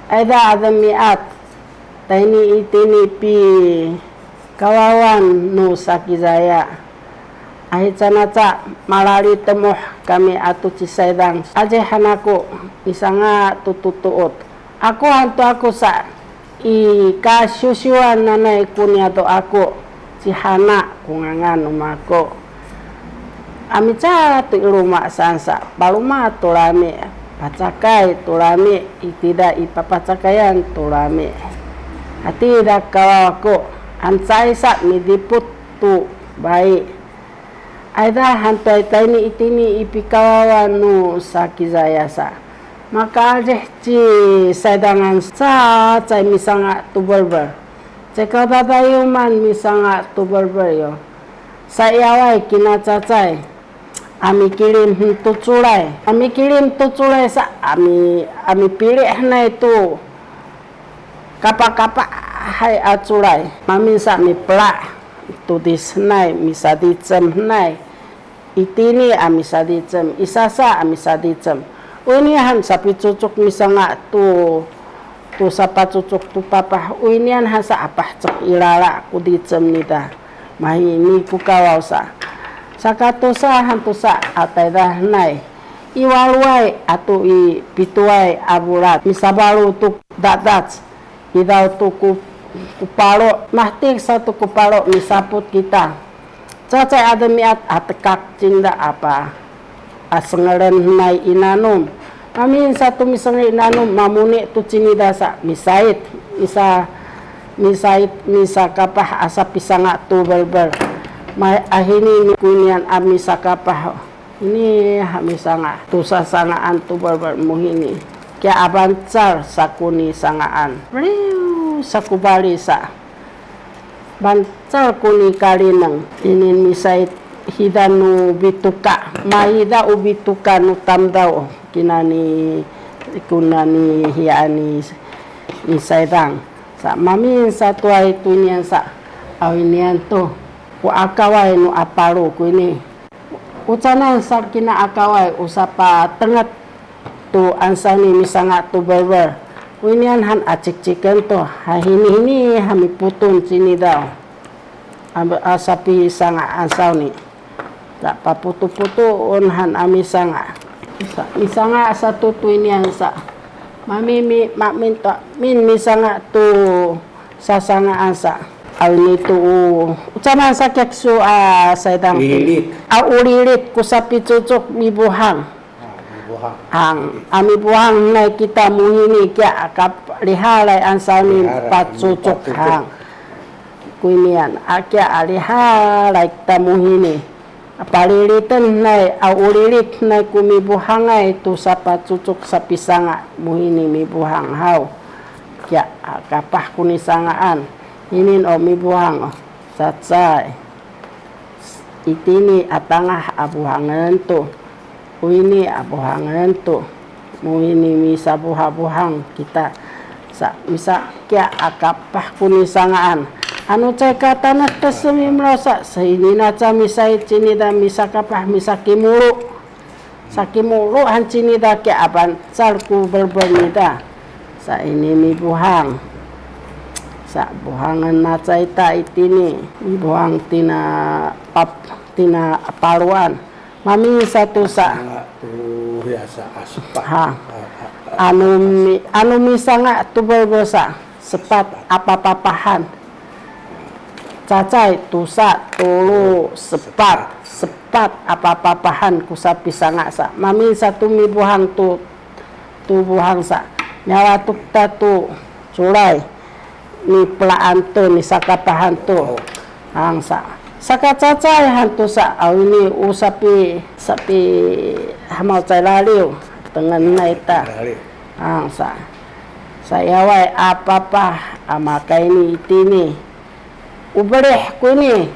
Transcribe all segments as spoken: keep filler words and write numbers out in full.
Ayda a demiad, tayni itini pikawawan nu Sakizaya. Ahican aca malalitemuh kami atu ci Saydang. Aci han aku, misanga' tu tutuud. Aku han tu aku sa, i kasiwsiwan nanay ku niyatu aku, ci Hana ku ngangan nu mako. A mica tu i luma saan sa, paluma tu lami, pacakay tu lami, i tida i papacakayan tu lami. Hatira kawaw aku, ancay sa midiput tu bayi. Ayda han tu ay tayni itini i pikawawan nu Sakizaya sa. Makaadih ci Saydangan sa, cacay misanga' tu belbel. Cekadadayuman misanga' tu belbel yo. Sa iyaway kina cacay. A mikilim tu culay. A mikilim tu culay sa, a mi, a mipili' hanay tu kapakapahay a culay. Mamin sa mipela' tu disenay, misadicem hanay. Itini a misadicem, i sasa a misadicem. Uyni han sapicucuk misanga' tu, tu sapacucuk tu papah. Uynian han sa a pahecek i lala ku dicem nida. Mahini ku kawaw sa. Saka tusa han tusa a tayda hanay. I waluay atu i pituay a bulat. Misabalu tu dadac. Idaw tu ku, ku palo. Mahtik sa tu ku palo. Misaput kita. Cacay a demiad a tekak cinda apa. A sengelen hanay i nanum. Mamin sa tu misengel i nanum, mamuni tu cinida sa misait, misa, misait, misakapah asa pisanga' tu belbel. Ma, ahini ni kunian a misakapah. Ini ha misanga' tu sasanga'an tu belbel muhini. Kiya a bancal sa ku nisanga'an. Beliw sa ku bali sa. Bancal ku nikalineng, ini misait hida nu bituka, mahida u bituka nu tamdaw, kinani, kunani hiya ni, ni Saydang. Sa mamin sa tuay tu nian sa, awi nian tu, u akaway nu a palu kuyni. Ucanan sa kina akaway, u sapatenget tu ansaw ni misanga' tu belbel. Winian han a cikciken tu, ha hinihini ha miputun cinidaw. A, a sapisanga' ansaw ni. Sa paputuputuun han a misanga'. Sa, misanga' sa tu tu inian sa. Mamimi, mamin tu, min misanga' tu sasanga'an sa. Aw ini tu, ucanan sa kiya kisu a Saydang. Ulilit. A ulilit ku sapicucuk mibuhang. A, mibuhang. Hang, a mibuhang nay kita muhini kiya a kap-, lihalay ansaw ni pacucuk hang. Kuynian, a kiya a lihalay kita muhini. Paliliten nay, a ulilit nay ku mibuhangay tu sapacucuk sapisanga' muhini mibuhang haw. Kiya, a, kapah ku nisanga'an. Inin o mibuhang, o, cacay. Itini a tangah a buhangen tu. Uyni a buhangen tu. Muhini misabuhabuhang kita. Sa, misa kiya a kapah ku nisanga'an. Anu cay ka tanah tesemi melaw sa, sahini naca misait cinida misakapah misakimulu. Sakimulu han cinida kiya a bancal ku belbel nida. Sa ini mibuhang. Sa buhangen naca ita itini. Mibuhang tina pap, tina paluan. Mamin sa tu sa. Nga tu hiya sa a sepat. Ha. A, a, a, anu mi, anu misanga' tu belbel sa, sepat a papapahan. Cacay, tusa, tulu, sepat, sepat a papapahan ku sapisanga' sa. Mamin sa tu mibuhang tu, tu buhang sa. Mialatuk ta tu culay. Ni pelaan tu, ni sakapahan tu. Hangsa. Saka cacay han tu sa, aw ini u sapi, sapi hamaw cay laliw, tengen nay ta. Hangsa. Sa iyaway a papah, a makayni itini. U belih kuyni.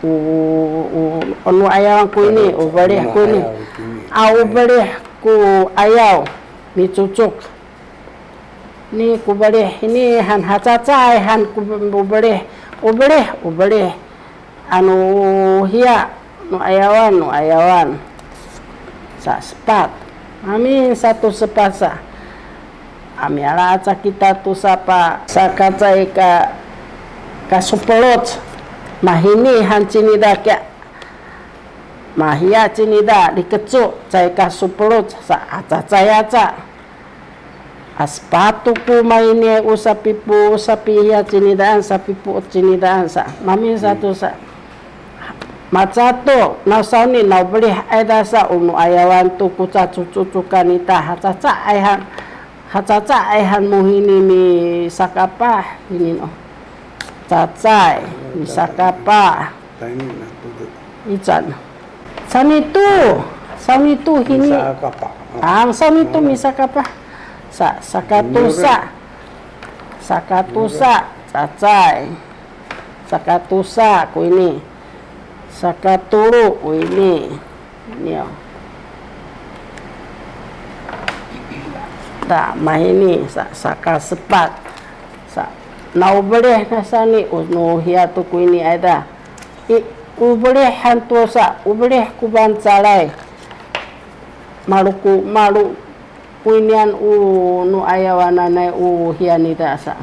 U, u, anu ayawan kuyni, u belih kuyni. A u belih ku ayaw, micucuk. Ni ku belih ini han hacacay han ku belih, u belih, u belih. Anu hiya, nu ayawan, nu ayawan. Sa sepat. Amin, sa tu sepat sa. A miala aca kita tu sapa sakacay ka, kasupeloc, mahini han cinida kiya, mahiya cinida, likecu, cay kasupeloc, sa a cacay aca. A sepatu ku mayni u sapipu, sapihiya cinidaan, sapipu cinidaan sa. Mamin satu sa. Macatu, naw sawni, naw belih ayda sa, unu ayawan tu ku cacucucukan ita, hacaca ayhan, hacaca ayhan muhini misakapah, ini no. Cacay, misakapah. Tayni na tudu. Ican. Sanitu, sanitu hini. Misakapah. Ang sanitu misakapah. Sa, sakatusa. Sakatusa, cacay. Sakatusa, ku ini. Sakatulu, ku ini. Niyo. Ta, mahini, sa, sakasepat. Sa, naw belih na sani, u, nu hiya tu ku ini ayda. I, u belih han tu sa, u belih ku Bancalay. Malu ku, malu ku inian u nu ayawananay u hiya nida sa.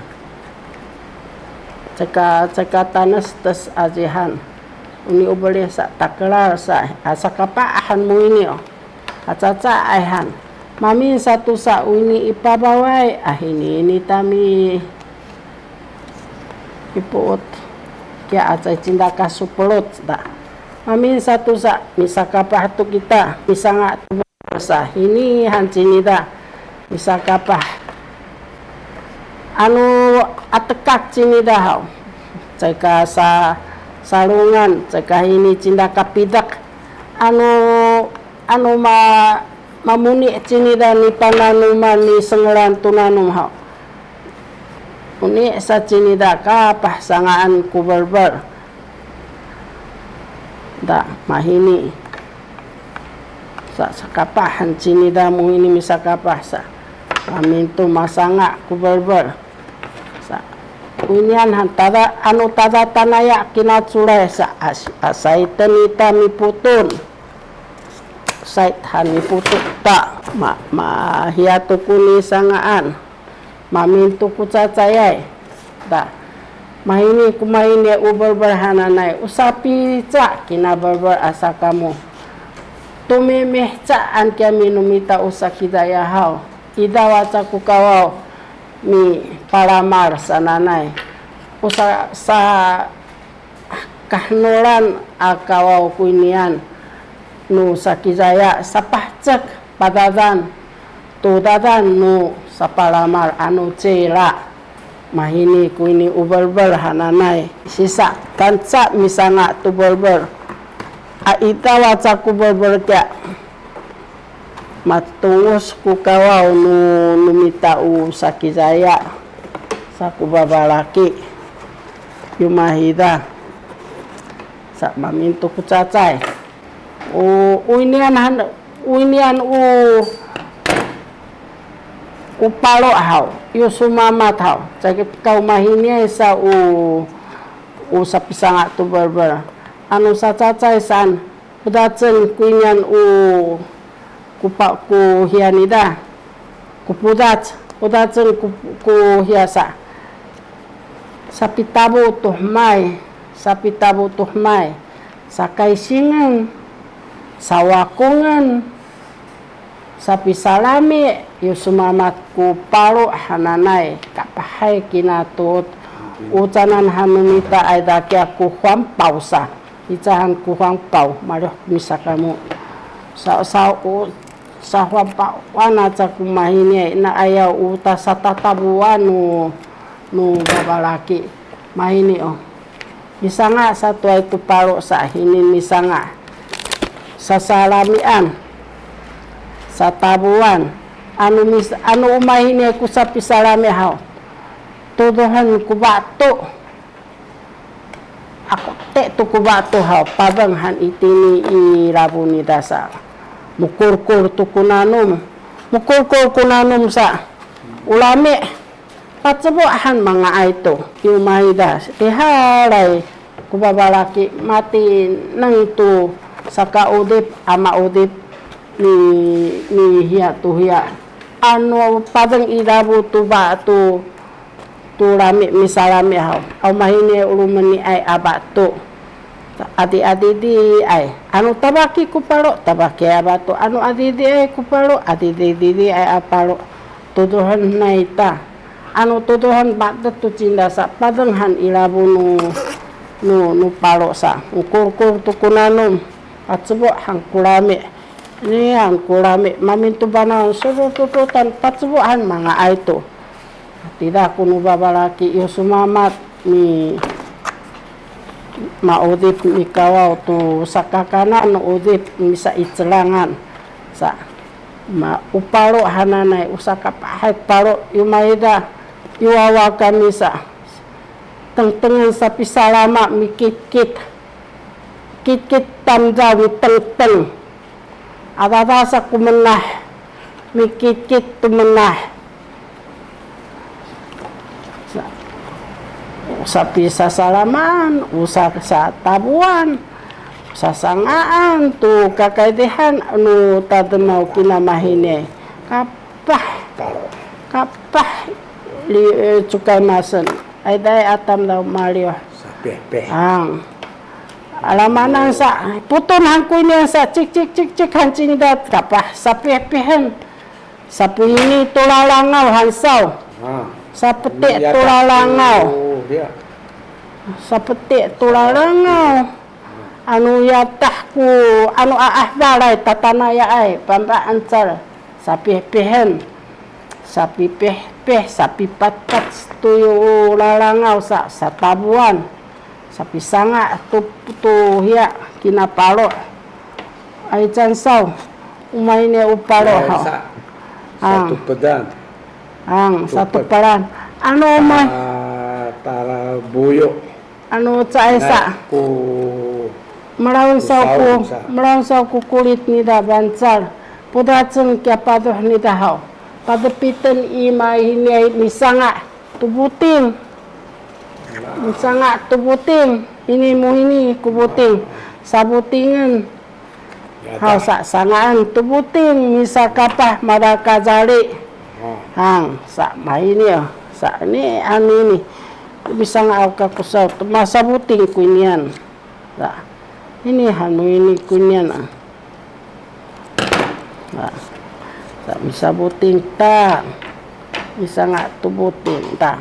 Ceka, ceka tanes tes azihan. Uni u belih sa takelal sa, a sakapah han mu ini o. Hacaca ayhan. Mamin satu sa u ini i pabaway, a hini ini tami. Ipuut. Kiya acay cinda kasupeloc da. Mamin satu sa, misakapah tu kita, misanga tu sa, hini han cinida, misakapah. Anu atekak cinida haw. Cayka sa, salungan, cayka hini cinda kapidek. Anu, anu ma, mamuni cinida nipananuman nisengelan tu nanum haw. Uni sa cinida kapah sangaan ku belbel. Da, mahini. Sa, sakapah han cinida muhini misakapah sa. Mamin tu masanga ku belbel. Sa, inian han tada, anu tada tanaya kinaculay sa as-, asayten ita miputun. Sayt han miputun ta, ma, mahiya tu ku nisangaan. Mamin tu ku cacayay. Ta, mahini ku mayni u belbel hananay, u sapica kina belbel asa kamu. Tumimihcaan kiyami nu mita u sakidaya haw. Idaw aca ku kawaw mipalamal sananay. U sa, sa kahenolan a kawaw ku inian nu sakizaya sapahecek padadan tu dadan nu sapalamal anu cila. Mahini ku ini u belbel hananay. Sisa kanca misanga tu belbel. A idaw aca ku belbel kiya. Matungus ku kawaw nu, nu mita u sakizaya sa ku babalaki. Yumahida sa mamin tu ku cacay. U, u inian han, u inian u, u palo haw, yu sumamat haw. Cakit kaw mahini sa u, u sapisanga tu belbel. Anu sacacay saan. Udacen ku inian u ku pa, ku hiya nida. Ku pudac, udacen ku, ku hiya sa. Sapitabu tu hemay, sapitabu tu hemay. Sakaysingen, sawakungen, sapisalami, yu sumamat ku palo hananay, kapahay kina tuud, ucanan han nu mita ayda kiya ku huwampaw sa. Icahan ku huwampaw, malih misakamu. Sa, sa, u, sahuwampawan aca ku mahini, na ayaw u ta satatabuan nu, nu babalaki. Mahini, o. Misanga satuay tu palo sa hini misanga. Sasalamian. Satabuan. Anu mis, anu umahini ku sapisalami haw. Tuduhen ku batu. Aku te tu ku batu haw, pabeng han itini i labu ni dasa. Mukurkur tu ku nanum. Mukurkur ku nanum sa. Ulami. Pacebo han mangaay tu. Yu maida. Ihalay. Ku babalaki mati neng tu sakaudip, a maudip ni, ni hiya tu hiya. anu padeng i labu tu ba tu, tu lami misalami haw. Aw mahini ulumeniay a batu. Adiadidiay. Anu tabaki ku palo, tabaki a batu. Anu adidiay ku palo, adididiay a palo. Tuduhan nayta. Anu tuduhan padet tu cinda sa padeng han i labu nu, nu, nu palo sa. Ngkurkur tu ku nanum. Pacebu han ku lami. Ini han ku lami. Mamin tu banaw. Surutututan pacebu han mangaay tu. Tida ku nu babalaki yu sumamat ni maudip ni kawaw tu sakakanan udip misa i celangan. Sa ma u palo hananay u sakapahay palo yu maida yu wawa kami sa tengtengen sapisalama mikitkit. Kitkit tamdaw mitengteng. Adada sa ku menah. Mikitkit tu menah. Sa, sapisasalaman, usa satabuan, sasangaan tu kakaydihan anu tademaw kinamahine. Kapah, kapah, li, eh, cukay masen. Ayday atam daw maliw. Sapihpih. Ang. Alamanan sa, putun hangkuy niyan sa, cik, cik, cik, cik, hancing dat, kapah, sapihpihen. Sapihini tulalangaw hansaw. Ah. Sapeti tulalangaw. Sapeti tulalangaw. Anu yatah ku, anu aah balay, tatana yaay, pamba ancal. Sapihpihen. Sapipihpih, sapipatpat, tuyu lalangaw sa, satabuan. Sapisanga tu, tu hiya kinapalo. Ay cansaw, umay ni upalo ha. Ang. Satupedan. Ang, satupedan. Anu umay. Tarabuyo. Anu caay sa. Ku. Melawan saw ku, melawan saw ku kulit nida bancal. Pudaceng kiya paduh nida haw. Padepiten i mahini misanga. Tu buting. Misanga tu buting. Ini muhini ku buting. Sabutingen. Haw sa sangaan tu buting. Misakapah mada kajali. Hang sa mahini. Sa ini anu ini. Misanga au kakusaw. Masa buting ku inian. Sa ini hanu ini ku inian. Nah, sa misabuting ta. Misanga tu buting ta.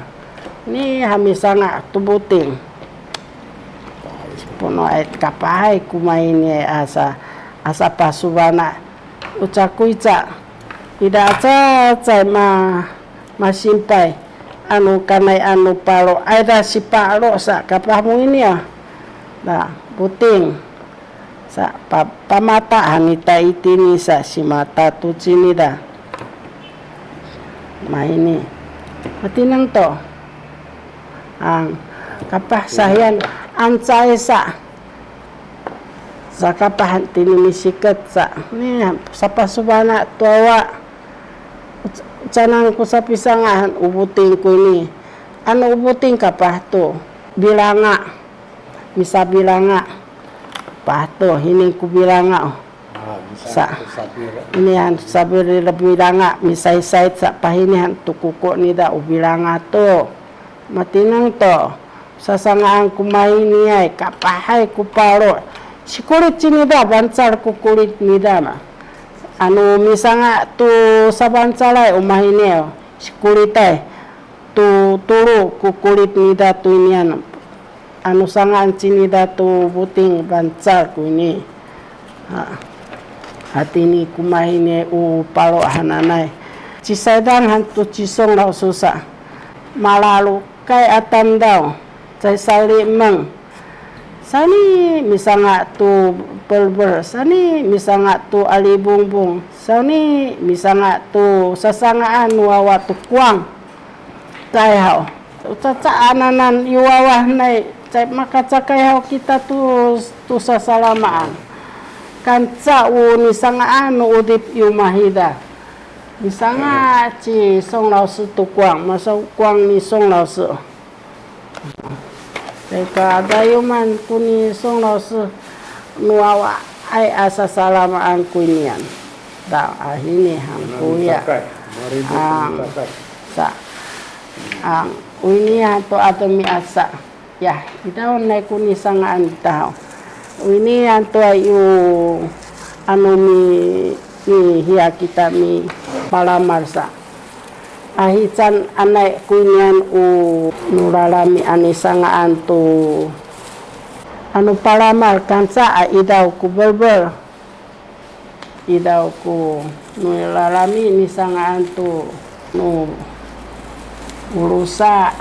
Ni ha misanga tu buting. Puno ay kapahay kumaini asa, asa pasubana. Ucakuy ca. Ida aca cay ma, masimpay. Anu kanay anu palo. Ayda sipalo sa kapah muini a. Nah, buting. Sa pa, pamata hanita itini sa simata tu cinida. Mahini. Matineng to. Ang kapah sahiyan ancay sa. Sa kapah tini misiket sa. Ni sapasubana tuawa. Canang ku sapisangahan ubuting ku ini. Anu ubuting kapah tu. Bilanga. Misabilanga. Pato, hini ku bilanga. Sa, ini han sabiri bilanga, misaysay sa pahini han tu kuku nida u bilanga to. Matineng to, sasangaan ku mahini ay, kapahay ku palo. Sikulit cinida, bancal ku kulit nida ma. Anu misanga tu sabancalay, umahini, sikulit ay. Tu tulu ku kulit nida tu inian. Anu sangaan cinida tu buting bancal ku ini. Ha. Hatini ku mahini u palo hananay. Cisaydan han tu cisong law su sa. Malalukay a tamdaw. Cay salimeng. Sani misanga tu belbel. Sani misanga tu alibungbung. Sani misanga tu sasangaan wawa tu kuang. Cay haw. Cacaananan i wawa nay, cay makacakay haw kita tu, tu sasalamaan. Kanca u nisangaan nu udip i umahida. Nisanga ci Song Law Si tu kuang, masa kuang ni Song Law Si. Cay kadayuman ku ni Song Law Si nu wawa ay a sasalamaan ku inian. Ta ahini hangkuya. Cakay. Maribu. Ah, sa. Ang, wini ato ato miasa. Ya, idaw nay ku nisanga'an taw. Wini ato ayu anu mi, mi hiya kita mi palamal sa. Ahican anay ku nian u nu lalami a nisanga'an tu anu palamal kanca a idaw ku belbel. Idaw ku nu lalami nisanga'an tu nu ulusa.